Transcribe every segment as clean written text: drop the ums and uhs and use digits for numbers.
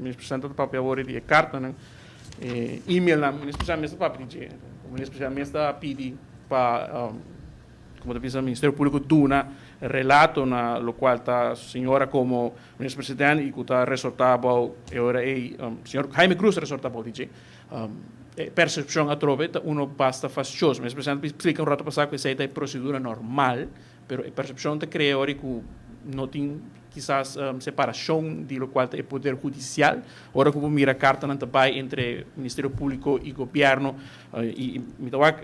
Minister Presidente ta papia awor di e kartanan, e emailnan. Minister Presidente mes ta papia di dje. Minister Presidente mes ta pidi pa, komo ta bisa, Ministerio Públiko duna relato na lokual ta señora komo Minister Presidente i ku ta resortá bou e ora ei, señor Jaime Cruz ta resortá bou di dje. E persepshon atrobe ta uno basta fastioso. Minister Presidente a splika un rato pasá ku esei ta e prosedura normal. Pero e percepcion ta crea ora cu no tin kisas separacion di locual ta e poder hudicial. Ora cu bo mira cartanan ta bay entre Ministerio Publico y Gobierno y mi ta wak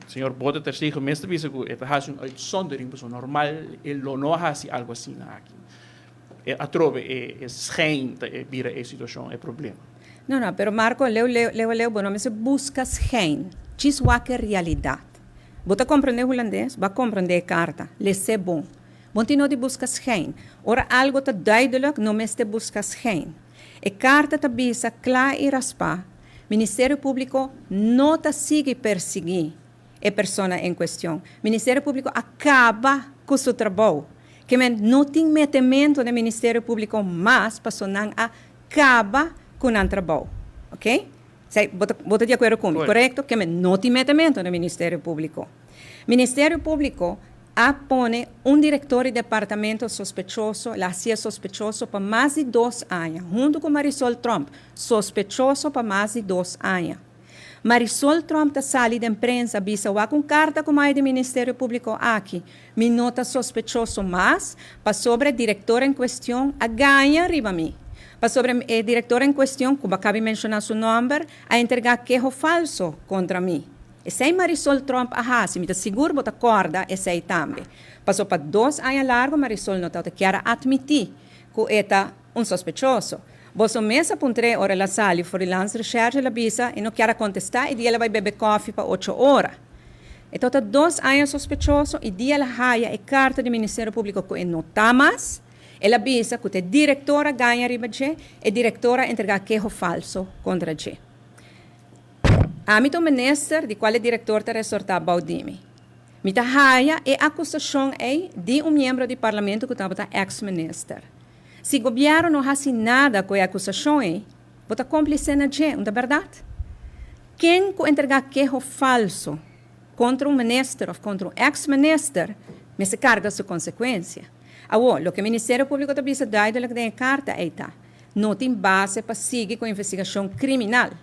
señor Bote ter Stegen mes ta bisa cu e ta haci un uitzondering pasobra normal e lo no a haci algo asina aki. Atrobe e schijn ta bira e situacion, e problema. No, no, pero Marco, leu, leu, leu, leu, bo no mester busca schijn. Djis wak e realidad. Bo ta komprendé hulandes? Bo a komprendé e karta. Les'é bon. Bo tin no di buska schijn. Ora algo ta duidelijk, no mester buska schijn. E karta ta bisa kla i raspá, Ministerio Públiko no ta sigui persiguí e persona en kuestion. Ministerio Públiko a kaba ku su trabou. Ke men no tin metementu den Ministerio Públiko mas paso nan a kaba ku nan trabou. Oké? Sey, bo ta, bo ta di akuerdo ku mi, korekto? Ke men no tin metemento na Ministerio Públiko. Ministerio Públiko a pone un direktor di departamento sospechoso, el a hasié sospechoso pa mas di dos aña, huntu ku Marisol Tromp, sospechoso pa mas di dos aña. Marisol Tromp ta sali den prensa bisa wak un karta ku mai di Ministerio Públiko aki, mi no ta sospechoso mas, pasobra e direktor en kuestion a gaña riba mi. Pasobra e direktor en kuestion, ku bo a kabi menshoná su nòmber, a entregá keho falso kontra mi. Esei Marisol Tromp a hasi, mi ta sigur bo ta kòrda esei tambe. Pasobra pa dos aña largu Marisol no tabata kier a atmití ku e ta un sospechoso. Boso mes a puntr'é ora el a sali for di Landsrecherche, el a bisa e no kier a kontestá i dia el a bai bebe kòfi pa ocho ora. E tabata dos aña sospechoso i dia el a haya e karta di Ministerio Públiko ku e no ta mas, El a bisa ku ta e direktor a gaña riba dje, e direktor a entregá keho falso kontra dje. Ami ta un minister di kual e direktor ta resortá bou di mi. Mi ta haya e akusashon ei di un miembro di parlamento ku tabata eks minister. Si gobièrnu no hasi nada ku e akusashon ei, bo ta kómplise na dje, un ta bèrdat? Ken ku entregá keho falso kontra un minister òf kontra un eks minister mester karga su konsekuensia. Awor, loke Ministerio Públiko ta bisa duidelik den e karta ei ta, no tin base pa sigui ku investigashon kriminal.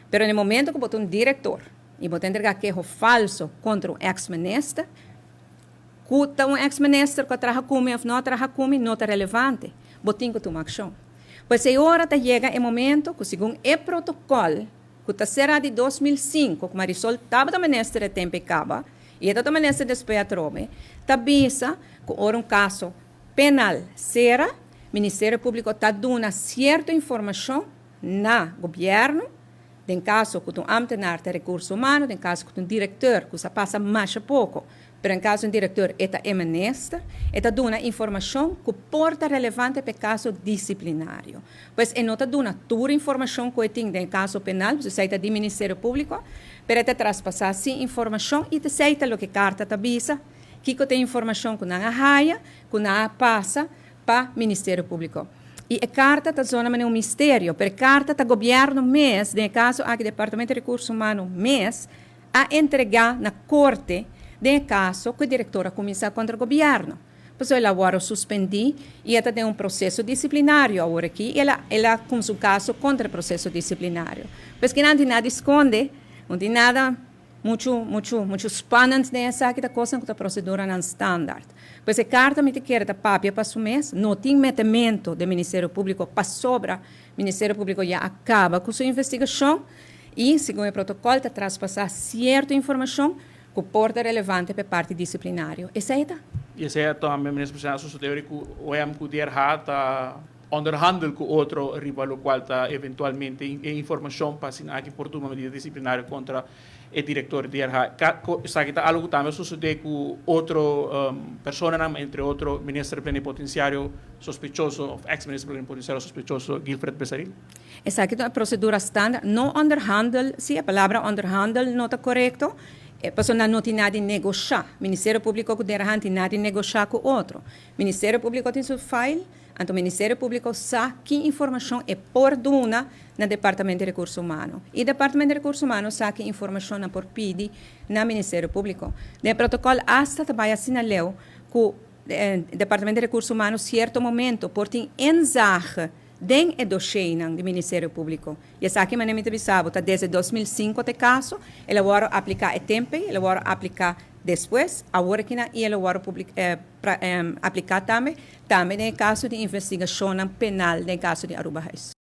Pero na e momento ku bo ta un direktor i bo ta entregá keho falso kontra un eks minister, ku ta un eks minister ku a traha ku mi òf no a traha ku mi no ta relevante, bo tin ku tuma akshon. Pues e ora ta yega e momento ku segun e protokòl ku ta será di 2005 ku Marisol tabata minister e tempu ei kaba, I e ta tuma nese despues atrobe ta bisa ku ora un kaso penal sera, Ministerio Públiko ta duna sierto informashon na gobièrnu, den kaso ku ta un ámtenar ta Rekurso Humano, den kaso ku ta un direkteur ku sa pasa masha poko, pero den kaso di un direkteur e ta e minister, e ta duna informashon ku por ta relevante pa e kaso disiplinario. Pues e no ta duna tur informashon ku e tin den e kaso penal, pasobra esei ta di Ministerio Públiko, pero e ta traspasá sin informashon i ta esei ta loke karta ta bisa, kiko ta e informashon ku nan a haya, ku nan a pasa pa Ministerio Públiko. I e karta ta zona manera un misterio, pero e karta ta gobièrnu mes, den e kaso aki Departamento di Rekurso Humano mes, a entregá na korte den e kaso ku e direktor a kuminsá kontra gobièrnu. Pasobra el a wòrdu suspendí i e ta den un proseso disiplinario awor aki i el a el a kumsa un kaso kontra e proseso disiplinario. Pues kinan tin nada di skonde, no tin nada muchu muchu muchu spannend den esaki, ta kosnan ku ta proseduranan standaard. Pues e karta mi ta kere ta papia pa su mes, no tin metemento den Ministerio Públiko pasobra Ministerio Públiko ya a kaba ku su investigashon i segun e protokòl ta traspasá sierto informashon ku por ta relevante pa e parti disiplinario. Esei ta. I esei a tambe Minister Presidente a sosode ora ku OM ku DRH ta onderhandel ku otro riba lokual ta eventualmente e informashon pa asina aki por tuma medida disiplinario kontra e direktor di DRH. Esaki ta algu ku tambe a sosode ku otro personanan, entre otro Minister Plenipotenciario sospechoso òf eks Minister Plenipotenciario sospechoso Guilfred Besaril. Esaki ta un procedura standaard, no onderhandel, si e palabra onderhandel no ta corecto, pasobra nan no tin nada di negosha. Ministerio Publico cu Derahan tin nada di negosha cu otro. Ministerio Publico tin su file, Anto Ministerio Públiko sa ki informashon e por duna na Departamento di Rekurso Humano. I Departamento di Rekurso Humano sa ki informashon nan por pidi na Ministerio Públiko. Den protokòl asta ta bai asina leu ku Departamento di Rekurso Humano sierto momento por tin inzage den e dossiernan di Ministerio Públiko. I esaki, manera mi ta bisa bo, ta desde 2005 te kaso, el a wòrdu apliká e tempu, el a wòrdu apliká despues, awor aki na, i el a wòrdu apliká tambe den kaso di investigashon penal, den kaso di Aruba Huis.